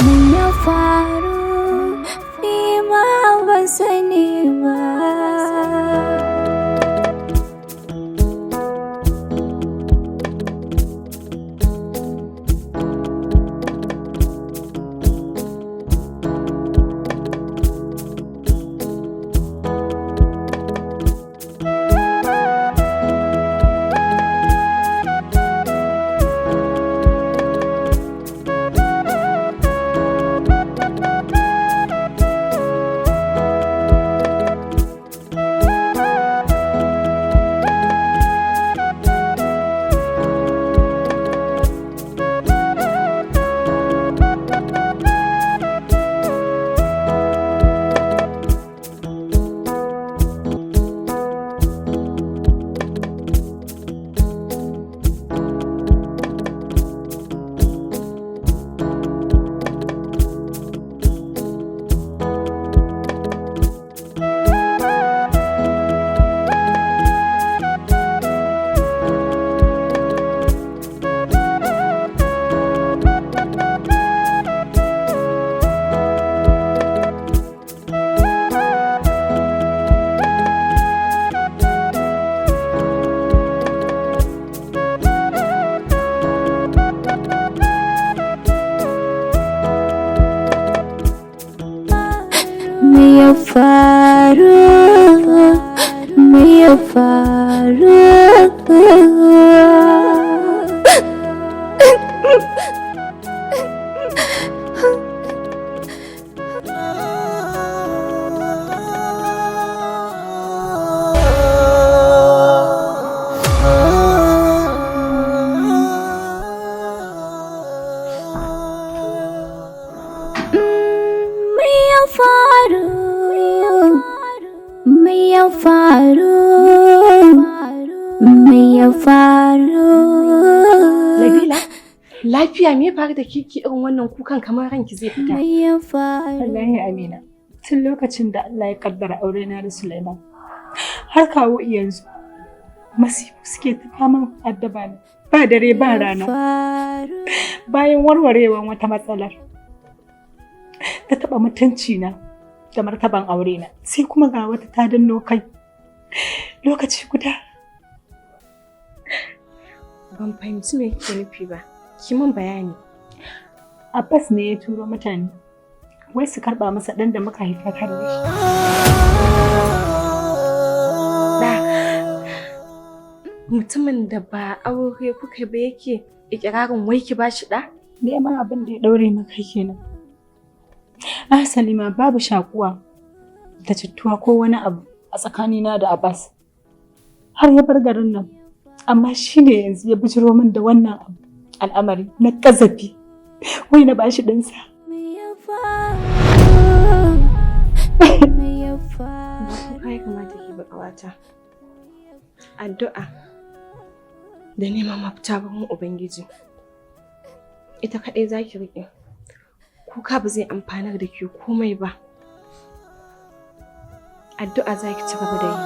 Me ya faru? Ni ma ban sani ba. Me ya faru? Me ya faru? Me ya faru? Me ya faru? Me ya faru? Nabila, lafiya? Me ya faru da kike irin wannan kukan kamar ranki zai fita? Me ya faru? Wallahi Amina, tun lokacin da Allah ya kaddara aure na da Sulaiman har kawo yanzu, masifu suke ta faman addaba ni ba dare ba rana. Faru. Bayan warwarewan wata matsalar ta taɓa mutunci na da martaban aure na, sai kuma ga wata ta danno kai lokaci guda. Ban fahimci me kike nufi ba. Ki min bayani. Abbas ne ya turo mutane wai su karɓa masa ɗan da muka haifa tare da shi. Da mutumin da ba aure kuka ba yake ikirarin wai ki bashi ɗa? Neman abin da ya ɗaure maka kenan. Asali ma babu shakuwa da jituwa ko wani abu a tsakanina da Abbas. Har ya bar garin nan. Amma shi ne yanzu ya bijiro min da wannan abu, al'amari na ƙazafi. Wai na bashi ɗansa. Me ya faru? Me ya faru? Kuka ya kamata ki bi, ƙawata. Addu'a da neman mafita wurin Ubangiji. Ita kaɗai za ki riƙe. Kuka ba zai amfanar da ke komai ba. Addu'a za ki ci gaba da yi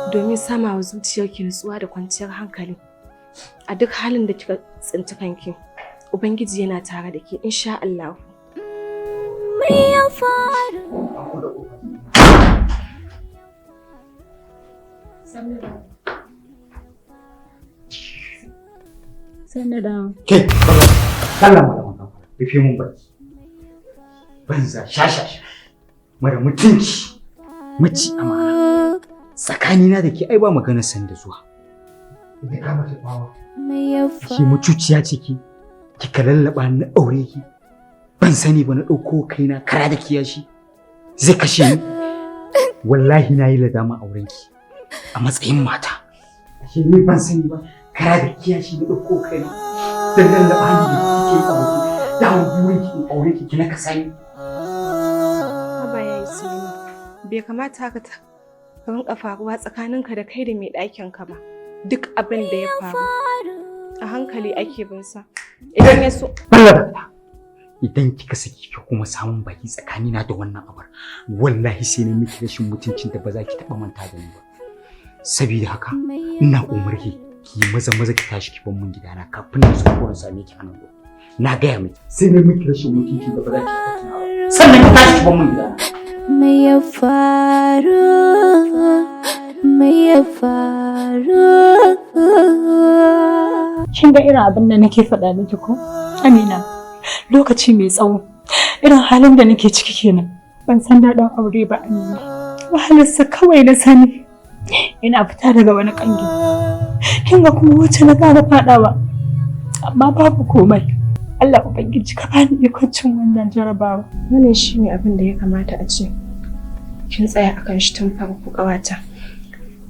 domin sama wa zuciyarki nutsuwa da kwanciyar hankali. A duk halin da kika tsinci kanki, Ubangiji yana tare da ke, insha Allah. Me ya faru? Sannu da Ke, Allah malama gafara, rufe mun baki. Banza shashasha. Mara mutunci. Maci amana. Tsakanina da ke ai ba maganar sanda zuwa. Ita ka mace bawa. Me ya Ke mucuciya ce ki. Kika lallaba na aure ki. Ban sani ba na ɗauko kaina kara da kiyashi. Zai kashe ni. Wallahi na yi ladama auren ki. A matsayin mata. Ashe ni ban sani ba, kara da kiyashi na ɗauko kaina. Dan lallaba ni da kike yi a waje. Dawon burin ki in aure ki, ki na kasa ni. Haba yayi Suleiman. Bai kamata haka ta rinka faruwa tsakaninka da kai da mai ɗakinka ba. Duk abin da ya faru, a hankali ake bin sa. Idan ya so Balla. Idan kika saki ki kuma samun baki tsakanina da wannan abar, wallahi sai na miki rashin mutuncin da ba za ki taɓa manta da ni ba. Saboda haka ina umarki ki yi maza maza ki tashi ki bar mun gidana kafin na zo in same ki a nan gurin. Na gaya miki sai na miki rashin mutunci da ba za ki taɓa tunawa ba. Sannan ki tashi ki bar min gida. Me ya faru? Me ya faru? Kin ga irin abin da nake faɗa miki ko? Amina, lokaci mai tsawo. Irin halin da nake ciki kenan. Ban san daɗin aure ba, Amina. Wahalarsa kawai na sani. Ina fita daga wani ƙangi. Kin ga kuma wacce na ƙara faɗawa. Amma babu komai. Allah Ubangiji ka bani ikon cin wannan jarabawa. Wannan shine abin da ya kamata a ce kin tsaya akan shi tun farko, ƙawata.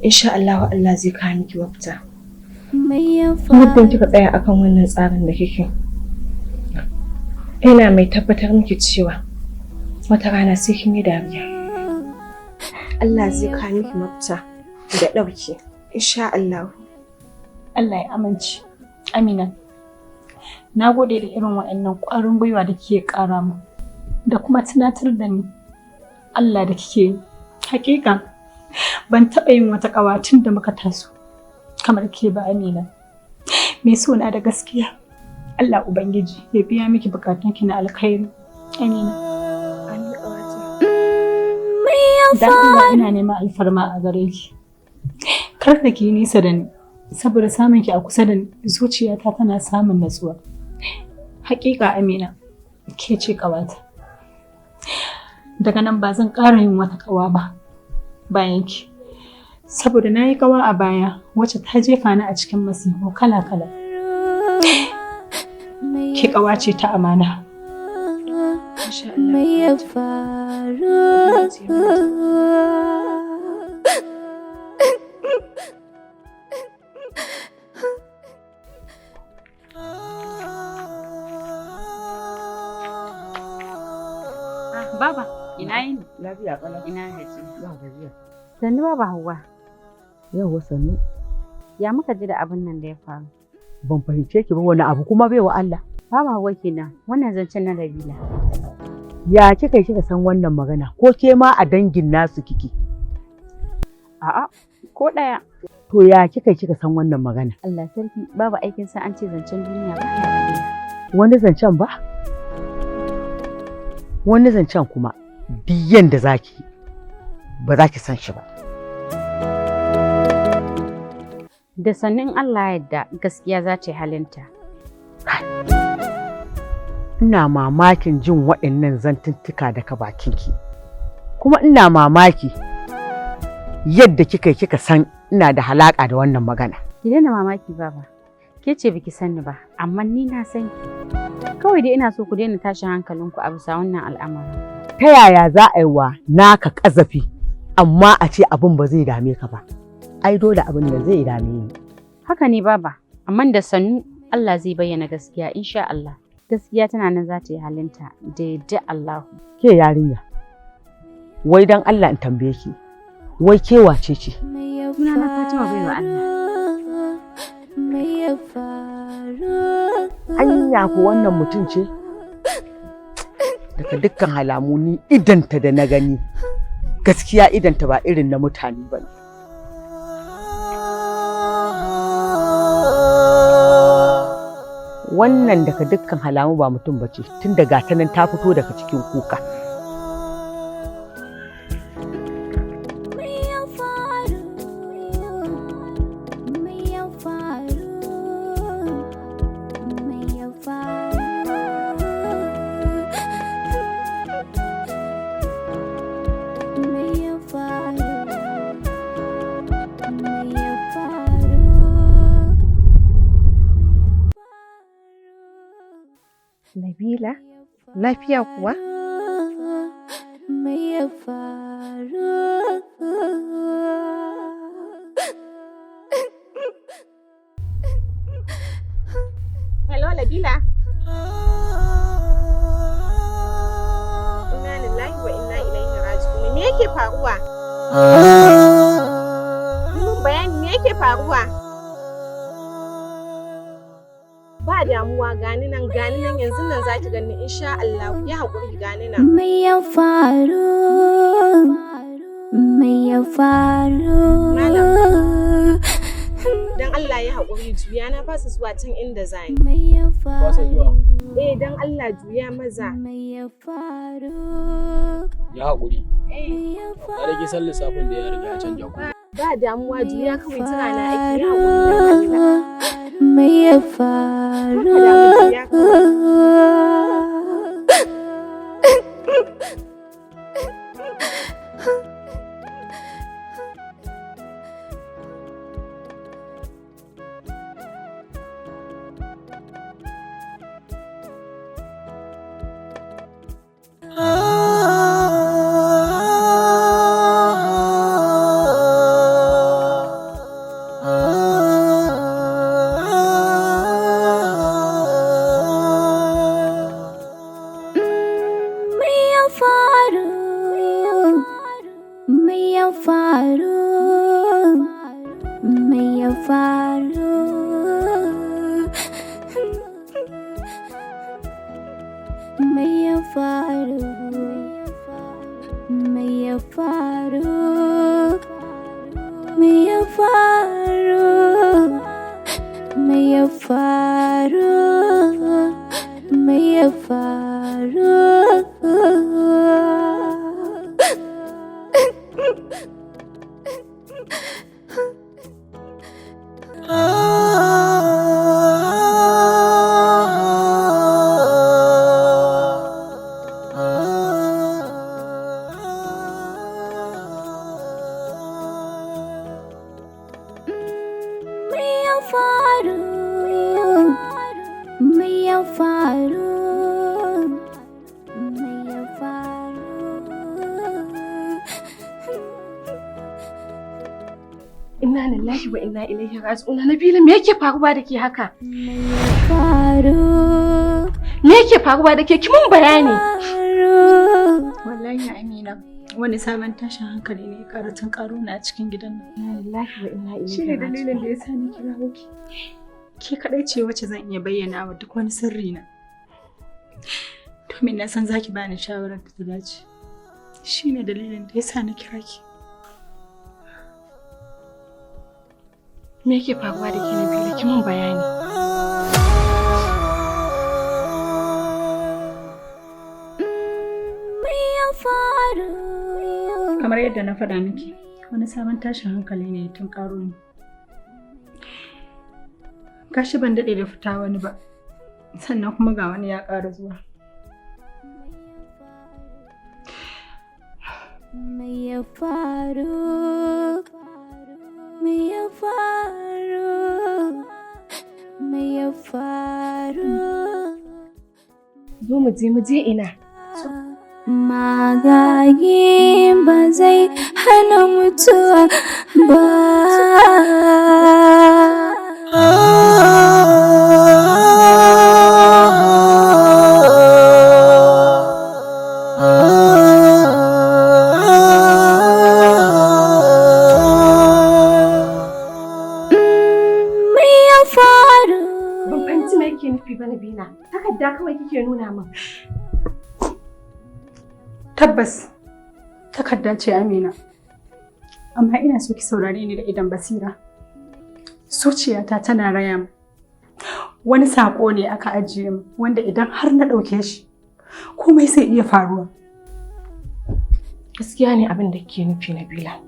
Insha Allah Allah zai kawo miki mafita. Me ya Muddin kika tsaya akan wannan tsarin da kike, ina mai tabbatar miki cewa wata rana sai kin yi dariya. Allah zai kawo miki mafita da ɗauki. Insha Allah. Allah ya amince. Amina, na gode da irin waɗannan ƙwarin gwiwa da kike ƙara mu da kuma tunatar da ni Allah da kike yi. Hakika, ban taɓa yin wata ƙawa tun da muka taso kamar ke ba, Amina. Mai so na da gaskiya. Allah Ubangiji ya biya miki bukatunki na alkhairi. Amina. Amin, ƙawata. Me ya Dan Allah ina neman alfarma a gare ki. Kar da ki yi nisa da ni, saboda samun ki a kusa da ni zuciyata tana samun natsuwa. Hakika Amina, ke ce ƙawata. Daga nan ba zan ƙara yin wata ƙawa ba bayan ki. Saboda na yi ƙawa a baya wacce ta jefa ni a cikin masifu kala-kala. Me Ke ƙawa ce ta amana. Insha Allah. Me ya faru? Ah, Baba, ina yini? Lafiya ƙalau. Ina gaji. Ba gajiya. Sannu Baba Hauwa. Yawwa, sannu. Ya muka ji da abin nan da ya faru? Ban fahimce ki ba, wani abu kuma bai wa Allah? Baba Hauwa kenan, wannan zancen na Rabila. Ya kika yi kika san wannan magana? Ko ke ma a dangin nasu kike? A'a, ko ɗaya. To ya kika yi kika san wannan magana? Allah sarki, Baba, aikin sa an ce zancen duniya ba ya ƙarya. Wani zancen ba? Wani zancen kuma duk yanda zaki yi, ba za ki san shi ba. Da sannin Allah ya yarda gaskiya za ta yi halinta. Ina mamakin jin waɗannan zantuttuka daga bakinki. Kuma ina mamaki yadda kika yi kika san ina da halaƙa da wannan magana. Ki daina mamaki, Baba. Ke ce biki sani ba, amma ni na san ki. Kawai dai ina so ku daina tashin hankalinku a bisa wannan al'amarin. Ta yaya za a yi wa naka ƙazafi amma a ce abin ba zai dame ka ba? Ai dole abin da zai dame ni. Haka ne, Baba, amma da sannu Allah zai bayyana gaskiya insha Allah. Gaskiya tana nan za ta yi halinta da yadda Allah. Ke yarinya, wai dan Allah in tambaye ki, wai ke wace ce? Sunana Fatima baiwa Allah. Me ya faru? Anya ko wannan mutum ce? Daga dukkan halamu ni idanta da na gani, gaskiya idanta ba irin na mutane ba ne. Wannan daga dukkan halamu ba mutum ba ce, tun daga ta nan ta fito daga cikin kuka. Me ya faru? Me ya faru? Me ya faru? Me ya faru? Me ya faru? Nabila, lafiya kuwa? Me ya faru? Hello, Nabila. Inna lillahi wa inna ilaihi raji'un. Me yake faruwa? Yi mun bayani, me yake faruwa? Ba damuwa, gani nan, gani nan, yanzu nan za ki gani insha Allah. Ya haƙuri, gani nan. Me ya faru? Me ya faru? Dan Allah ya haƙuri juya na fasa zuwa can inda zani. Mai ya Fasa zuwa. faru? Eh dan Allah juya maza. Mai ya faru? Ya haƙuri. Mai ya Na rage san lissafin da ya riga ya canja ku. Ba damuwa juya kawai jira na ake ya haƙuri dan Allah. Mai ya faru? Karka damu juya kawai. Mai ya faru? Mai ya faru? Mai ya faru? Mai ya faru? Mai ya faru? Mai ya faru? Mai ya faru? Mai ya faru? Mai ya faru? Mai ya faru? Mai ya faru? Inna lillahi wa inna ilaihi raji'un. Nabila me yake faruwa da ke haka? Faru? Me yake faruwa da ke? Ki mun bayani. Faru? Wallahi Amina, wani sabon tashin hankali ne ya ƙara tunkaro ni a cikin gidan nan. Inna lillahi wa inna ilaihi Shi ne dalilin raji'un. da ya sa ni kira ki. Ke kaɗai ce wacce zan iya bayyana wa duk wani sirri na. Domin na san za ki bani shawarar da ta dace. Shi ne dalilin da ya sa na kira ki. Me yake faruwa da ke Nabila? Ki mun bayani. Mai ya faru? Kamar yadda na faɗa miki, wani sabon tashin hankali ne ya tunkaro ni. Gashi ban daɗe da fita wani ba, sannan kuma ga wani ya ƙara zuwa. Mai ya faru? Mai ya faru? Mai ya faru? Zo mu je mu je ina. Magagi ba zai hana mutuwa ba. Mai ya faru? Ban fahimci me yake nufi ba Nabila. Takarda kawai kike nuna min. Tabbas, takarda ce Amina. Amma ina so ki saurare ni da idon basira. Zuciyata tana raya mu. Wani saƙo ne aka ajiye mu wanda idan har na ɗauke shi, komai zai iya faruwa. Gaskiya ne abin da kike nufi Nabila.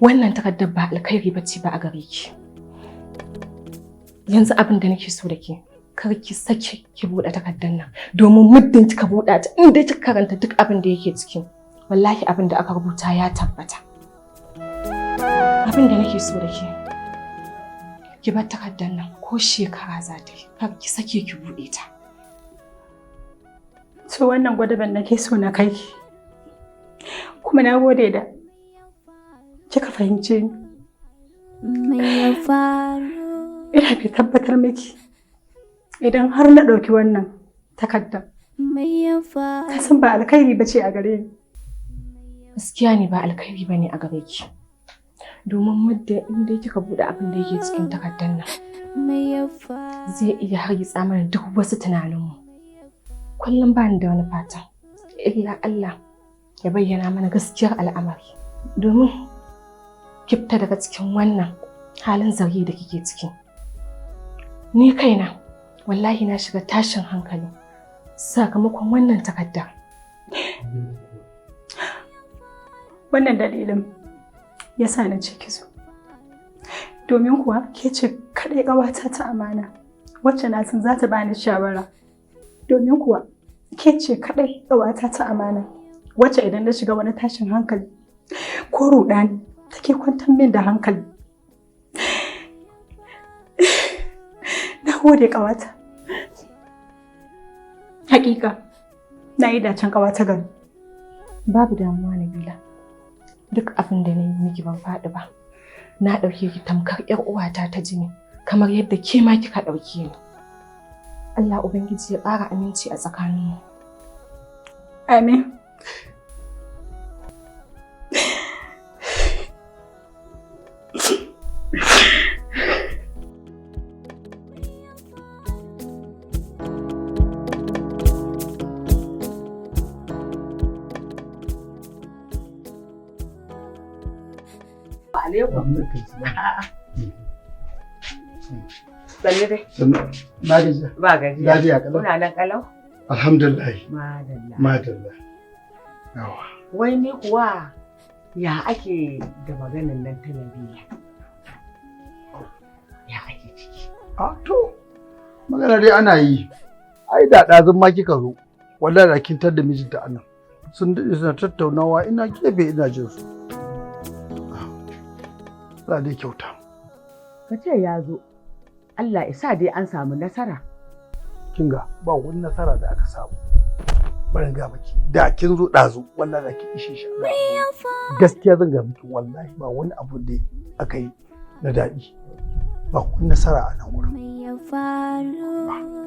Wannan takardar ba alkhairi bace ba a gare ki. Yanzu abin da nake so da ke, kar ki sake ki buɗe takardar nan domin muddin kika buɗe ta inda kika karanta duk abin da yake ciki, wallahi abin da aka rubuta ya tabbata. Abin da nake so da ke, ki bar takardar nan ko shekara za ta yi, kar ki sake ki buɗe ta. To wannan gwadaban nake so na kai ki. Kuma na gode da kika fahimce ni. Mai ya faru? Ina mai tabbatar miki idan har na ɗauki wannan takardar, Mai ya faru? ka san ba alkhairi ba ce a gare ni. Gaskiya ne ba alkhairi bane a gare ki. Domin muddin in dai kika buɗe abin da yake cikin takardar nan, Mai ya faru? zai iya hargitsa mana duk wasu tunaninmu. Kullum ba ni da wani fata, illa Allah ya bayyana mana gaskiyar al'amari. Domin ki fita daga cikin wannan Halin zargi da kike ciki. Ni kaina wallahi na shiga tashin hankali sakamakon wannan takarda. Wannan dalilin ya sa na ce ki zo. Domin kuwa ke ce kaɗai ƙawata ta amana wacce na san za ta bani shawara. Domin kuwa ke ce kaɗai ƙawata ta amana wacce idan na shiga wani tashin hankali ko ruɗani take kwantar min da hankali. Na gode ƙawata. Hakika na yi dacen ƙawata gari. Babu damuwa, Nabila. Duk abin da na yi miki ban faɗi ba. Na ɗauke ki tamkar 'yar uwata ta jini, kamar yadda ke ma kika ɗauke ni. Allah Ubangiji ya ƙara aminci a tsakaninmu. Amin. Alaikum. Sannu dai. Na gajiya. Ba gajiya. Lafiya kalau. Kuna nan kalau? Alhamdulillah. Madalla. Madalla. Yawa. Wai ni kuwa ya ake da maganan nan ta Nabila? Ya ake ciki? A to, magana dai ana yi. Ai da ɗazun ma kika zo. Wallahi da kin tar da mijinta anan. Sun daɗe suna tattaunawa, ina gefe ina jin su. Allah dai kyauta. Ka ce ya zo. Allah isa dai an samu nasara. Kinga, ba wani nasara da aka samu. Bari ga miki, da kin zo ɗazu wallahi da kin ishe shi. Gaskiya zan ga miki, wallahi ba wani abu da aka yi na daɗi. Ba wani nasara a nan wurin.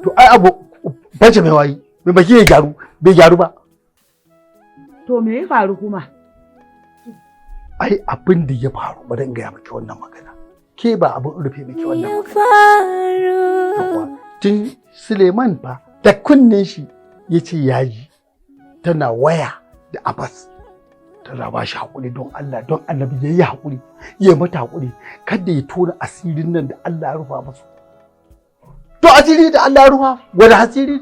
To ai abu bace mai wayi, mai baki ya gyaru, bai gyaru ba. To me ya faru kuma? Ai abin da ya faru, bari in gaya miki wannan magana. Ke ba abin rufe miki wannan magana. Tun Suleiman fa da kunnen shi ya ce ya ji tana waya da Abbas. Tana ba shi haƙuri, don Allah don Annabi ya yi haƙuri, ya mata haƙuri, kada ya tona asirin nan da Allah ya rufa masu. To asiri da Allah ya rufa, wani asiri?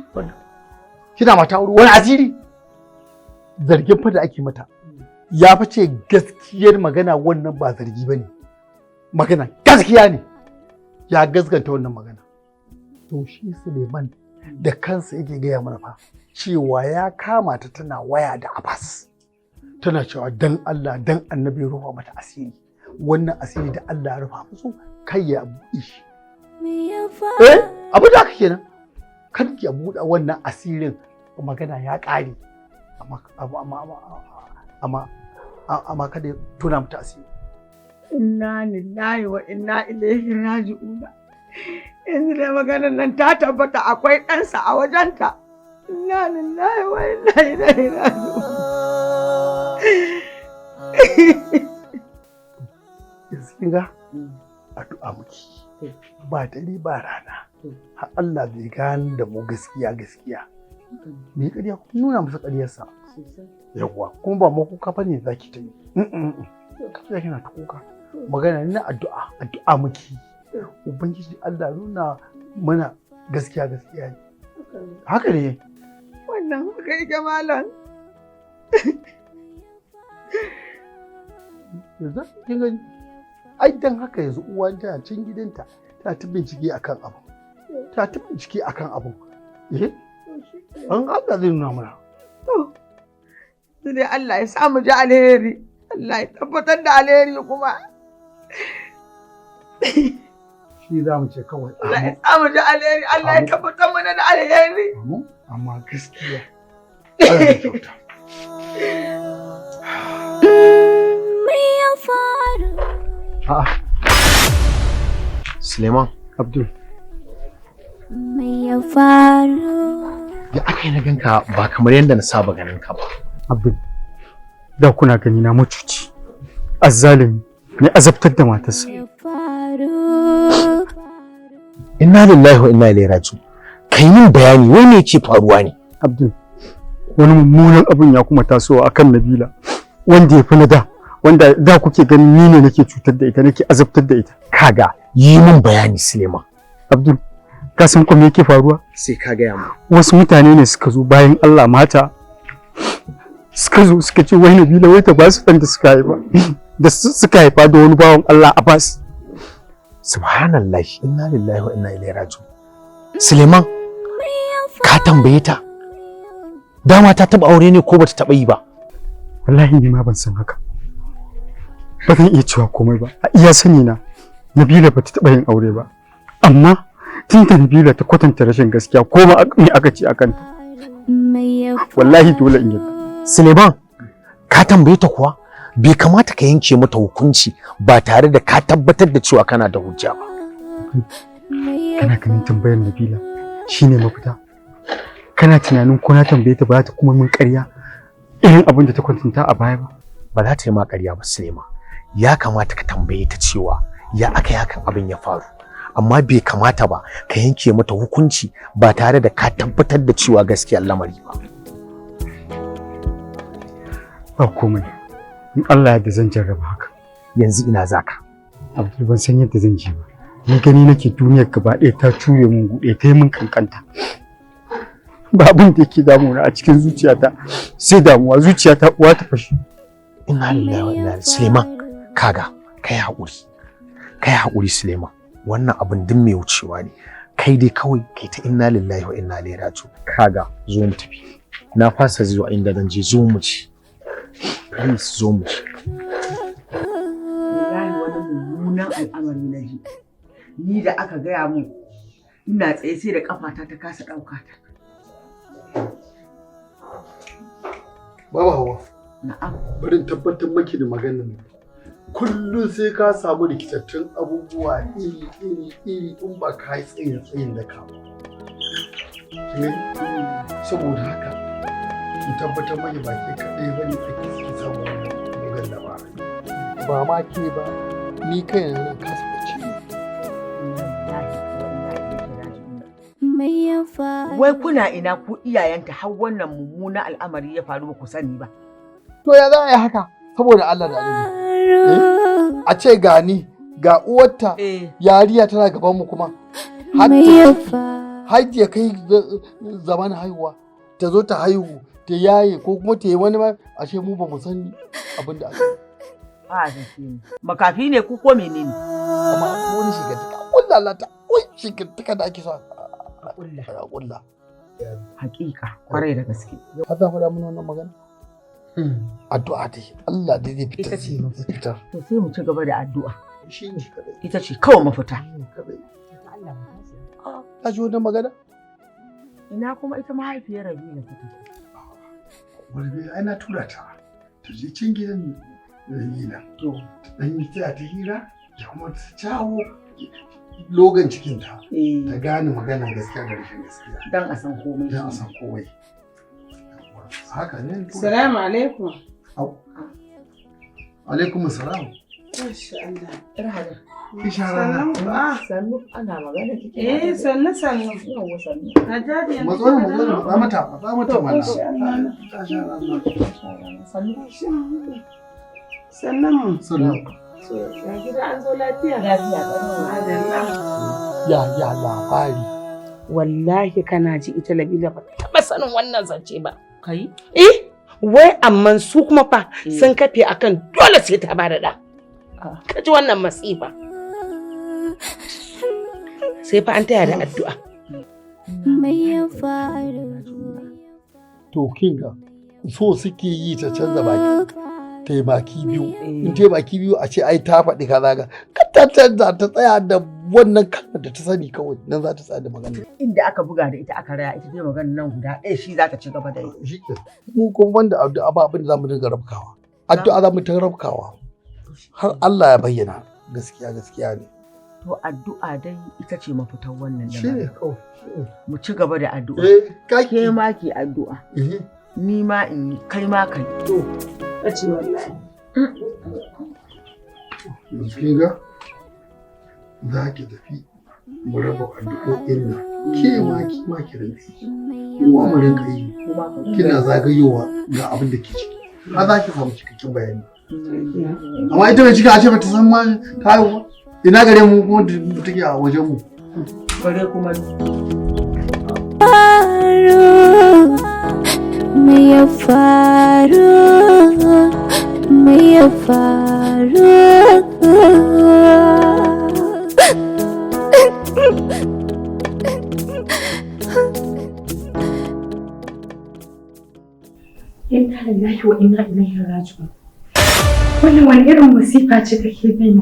Kina mata aure, wani asiri? Zargin fa da ake mata. Ya fa ce gaskiyar magana wannan ba zargi ba ne. Magana gaskiya ne. Ya gaskanta wannan magana. To shi Suleiman da kansa yake gaya mana fa cewa ya kama ta tana waya da Abbas. Tana cewa dan Allah dan Annabi ya rufa mata asiri. Wannan asiri da Allah ya rufa musu kai ya buɗe shi. Eh, abu da haka kenan. Kar ya buɗe wannan asirin, magana ya ƙare. Amma amma amma amma kada ya tona mata asiri. Inna lillahi wa inna ilaihi raji'un. Yanzu da maganar nan ta tabbata akwai ɗansa a wajenta. Inna lillahi wa inna ilaihi raji'un. Yanzu kin ga addu'a muke ba dare ba rana har Allah zai gane da mu gaskiya gaskiya. Me ƙarya kuma nuna masa ƙaryarsa. Yawwa, kuma ba ma kuka bane zaki ta yi. Kafiya kina ta kuka. Magana ne na addu'a, addu'a muke. Ubangiji Allah nuna mana gaskiya gaskiya ne. Haka ne. Wannan haka yake, malam. Yanzu kin gani, ai dan haka yanzu uwa tana can gidanta tana ta bincike akan abu. Tana ta bincike akan abu. Eh? An Allah zai nuna mana. To, dai Allah ya sa mu ji alheri. Allah ya tabbatar da alheri kuma. Shi za mu ce kawai. Allah ya sa mu ji alheri. Allah ya tabbatar mana da alheri. Amma gaskiya Allah ya kyauta. Me ya faru? A'a. Suleiman. Abdul. Me ya faru? Ya aka yi na ganka ba kamar yadda na saba ganin ka ba? Abdul. Da kuna gani na mucuci. Azzalimi mai azabtar da matarsa. Ya faru? Inna lillahi wa inna ilaihi raji'un. Kai min bayani, wai me yake faruwa ne? Abdul. Wani mummunan abun ya kuma tasowa akan Nabila wanda ya fi na da. Wanda da kuke ganin ni ne nake cutar da ita, nake azabtar da ita. Kaga, yi min bayani, Suleiman. Abdul, ka san ko me yake faruwa? Sai ka gaya mu. Wasu mutane ne suka zo, bayan Allah mata, suka zo suka ce wai Nabila wai ta ba su ɗan da suka haifa, da wani bawan Allah Abbas. Subhanallah, inna lillahi wa inna ilaihi raji'un. Suleiman, ka tambaye ta dama ta taba aure ne ko bata taba yi ba? Wallahi ni ma ban san haka ba, zan iya cewa komai ba. A iya sani na, Nabila bata taba yin aure ba, amma tun da Nabila ta kwatanta rashin gaskiya, ko ma me aka ce akan ta, wallahi dole in yadda. Suleiman, ka tambaye ta kuwa? Bai kamata ka yanke mata hukunci ba tare da ka tabbatar da cewa kana da hujja ba. Kana ganin tambayar Nabila shine mafita? Kana tunanin ko na tambaye ta ba za ta kuma min ƙarya irin abin da ta kwatanta a baya ba? Ba za ta yi ma ƙarya ba, Suleiman. Ya kamata ka tambaye ta cewa ya aka yi hakan abin ya faru, amma bai kamata ba ka yanke mata hukunci ba tare da ka tabbatar da cewa gaskiyar lamari ba. Ba komai, in Allah ya zan jarraba haka. Yanzu ina zaka? Abdul, ban san yadda zan je ba. Ni gani nake duniyar gaba ɗaya ta cure mun guɗe, ta yi min kankanta. Ba abin da yake damuna a cikin zuciyata sai damuwa, zuciyata uwa ta fashe. Inna lillahi wa inna ilaihi. Suleiman, kaga, kai haƙuri, kai haƙuri, Suleiman. Wannan abin duk mai wucewa ne. Kai dai kawai kai ta inna lillahi wa inna ilaihi raji'un. Kaga, zo mu tafi. Na fasa zuwa inda zan je. Zo mu ci, please, zo mu ci. Wallahi wani mummunan al'amari na ji. Ni da aka gaya mun, ina tsaye sai da kafata ta kasa ɗauka ta. Baba Hawa. Na'am. Bari in tabbatar maki da maganar nan. Kullum sai ka samu rikitattun abubuwa iri iri iri in ba ka yi tsayin tsayin da ka ba. Kin gani? Saboda haka in tabbatar maki, ba ke kaɗai ba ne ake suke samun wannan mugan labarai. Ba ma ke ba, ni kaina na kasa bacci ne. Wai kuna ina ku iyayenta har wannan mummunan al'amari ya faru ba ku sani ba? To ya za a yi haka saboda Allah da Annabi? Eh? A ce ga ni ga uwarta, yariya tana gaban mu, kuma har har ya kai zaman haihuwa, ta zo ta haihu, ta yaye, ko kuma ta yi wani ma, ashe mu ba mu san abin da aka yi. Ba zance ne. Makafi ne ku ko menene? Amma akwai wani shigantaka kullala ta wai shigantaka da ake so a kulla. Hakika, kwarai da gaske. Har za faɗa mana wannan magana? Addu'a dai Allah dai zai fitar. Ita ce zai fitar. To sai mu ci gaba da addu'a. Shi ne kadai. Ita ce kawai mafita. Kadai. Ta ji wannan magana? Ina kuma ita mahaifiyar Rabila ta tafi? Wani ai na tura ta ta je can gidan Rabila. To ta dan yi taya ta hira da kuma ta jawo logan cikinta. Ta gane maganar gaskiya da rashin gaskiya. Dan a san komai. Dan a san komai. Haka ne. Salamu alaikum. Alaikum salam. Masha Allah. Isha rana. Sannu ba. Sannu, ana magana kike. Eh, sannu sannu. Yawwa, sannu. Hajjaji, yanzu Matso ne, kika matso ne, dawo? matsa mata, matsa mata mana. Masha Allah. Tasha rana. Sannu. Sannan mu. Sannu. Ya gida, an zo lafiya? Lafiya ƙalau. Madalla. Ya labari? Wallahi kana ji, ita Labila ba taɓa sanin wannan zance ba. Kai? Eh, wai amma su kuma fa sun kafe akan dole sai ta bada ɗa. Ka ji wannan masifa. Sai fa an taya da addu'a. To kinga, so suke yi ta canza baki. Ta yi baki biyu. In ta yi baki biyu, a ce ai ta faɗi kaza, ga. Kar ta canza, ta tsaya da wannan kalmar da ta sani kawai, nan za ta tsaya da magana. Inda aka buga da ita aka raya, ita dai magana nan guda ɗaya shi za ta ci gaba da yi. Shi ke. Mu kuma banda addu'a ba abin da za mu dinga rabkawa. Addu'a za mu ta rabkawa. Har Allah ya bayyana gaskiya gaskiya ne. To addu'a dai ita ce mafitar wannan Shi ne lamarin. kawai. Mu ci gaba da addu'a. Eh, kaki. Ke ma ki addu'a. Eh. Ni ma in yi, kai ma kai. To. Ce wallahi. Yanzu kin ga za ki tafi mu raba addu'o'in nan. Ke ma ki ma ki rinka yi. Mu ma mu rinka yi. Kina zagayowa ga abin da ke ciki. Har za ki samu cikakken bayani. Amma ita mai ciki a ce bata san ma ta haihu ba. Ina gare mu kuma da take a wajen mu. Bare kuma Faru, me ya faru, me ya faru? Inna lillahi wa inna ilaihi raji'un. Wannan wani irin masifa ce take bi na?